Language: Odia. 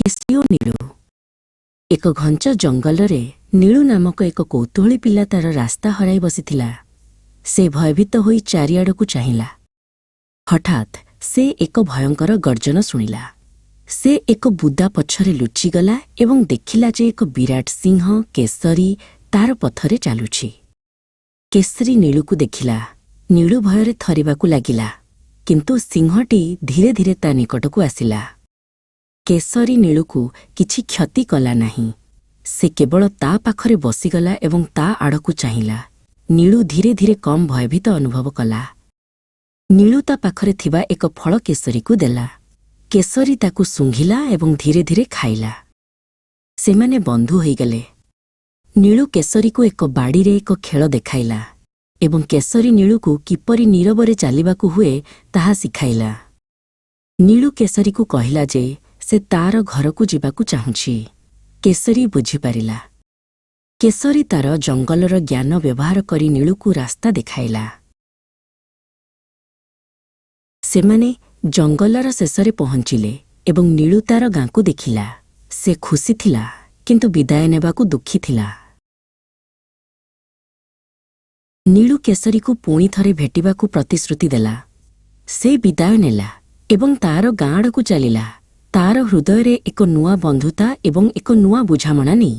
କେଶରୀ ଓ ନୀଳୁ। ଏକ ଘଞ୍ଚ ଜଙ୍ଗଲରେ ନୀଳୁ ନାମକ ଏକ କୌତୂହଳୀ ପିଲା ତାର ରାସ୍ତା ହରାଇ ବସିଥିଲା। ସେ ଭୟଭୀତ ହୋଇ ଚାରିଆଡ଼କୁ ଚାହିଁଲା। ହଠାତ୍ ସେ ଏକ ଭୟଙ୍କର ଗର୍ଜନ ଶୁଣିଲା। ସେ ଏକ ବୁଦା ପଛରେ ଲୁଚିଗଲା ଏବଂ ଦେଖିଲା ଯେ ଏକ ବିରାଟ ସିଂହ କେଶରୀ ତାର ପଥରେ ଚାଲୁଛି। କେଶରୀ ନୀଳୁକୁ ଦେଖିଲା। ନୀଳୁ ଭୟରେ ଥରିବାକୁ ଲାଗିଲା, କିନ୍ତୁ ସିଂହଟି ଧୀରେ ଧୀରେ ତା ନିକଟକୁ ଆସିଲା। କେଶରୀ ନୀଳୁକୁ କିଛି କ୍ଷତି କଲା ନାହିଁ। ସେ କେବଳ ତା ପାଖରେ ବସିଗଲା ଏବଂ ତା ଆଡ଼କୁ ଚାହିଁଲା। ନୀଳୁ ଧୀରେ ଧୀରେ କମ୍ ଭୟଭୀତ ଅନୁଭବ କଲା। ନୀଳୁ ତା ପାଖରେ ଥିବା ଏକ ଫଳ କେଶରୀକୁ ଦେଲା। କେଶରୀ ତାକୁ ଶୁଙ୍ଘିଲା ଏବଂ ଧୀରେ ଧୀରେ ଖାଇଲା। ସେମାନେ ବନ୍ଧୁ ହୋଇଗଲେ। ନୀଳୁ କେଶରୀକୁ ଏକ ବାଡ଼ିରେ ଏକ ଖେଳ ଦେଖାଇଲା ଏବଂ କେଶରୀ ନୀଳୁକୁ କିପରି ନୀରବରେ ଚାଲିବାକୁ ହୁଏ ତାହା ଶିଖାଇଲା। ନୀଳୁ କେଶରୀକୁ କହିଲା ଯେ ସେ ତାର ଘରକୁ ଯିବାକୁ ଚାହୁଁଛି। କେଶରୀ ବୁଝିପାରିଲା। କେଶରୀ ତାର ଜଙ୍ଗଲର ଜ୍ଞାନ ବ୍ୟବହାର କରି ନୀଳୁକୁ ରାସ୍ତା ଦେଖାଇଲା। ସେମାନେ ଜଙ୍ଗଲର ଶେଷରେ ପହଞ୍ଚିଲେ ଏବଂ ନୀଳୁ ତାର ଗାଁକୁ ଦେଖିଲା। ସେ ଖୁସି ଥିଲା, କିନ୍ତୁ ବିଦାୟ ନେବାକୁ ଦୁଃଖୀ ଥିଲା। ନୀଳୁ କେଶରୀକୁ ପୁଣି ଥରେ ଭେଟିବାକୁ ପ୍ରତିଶ୍ରୁତି ଦେଲା। ସେ ବିଦାୟ ନେଲା ଏବଂ ତାର ଗାଁ ଆଡ଼କୁ ଚାଲିଲା, ତାର ହୃଦୟରେ ଏକ ନୂଆ ବନ୍ଧୁତା ଏବଂ ଏକ ନୂଆ ବୁଝାମଣା ନେଇ।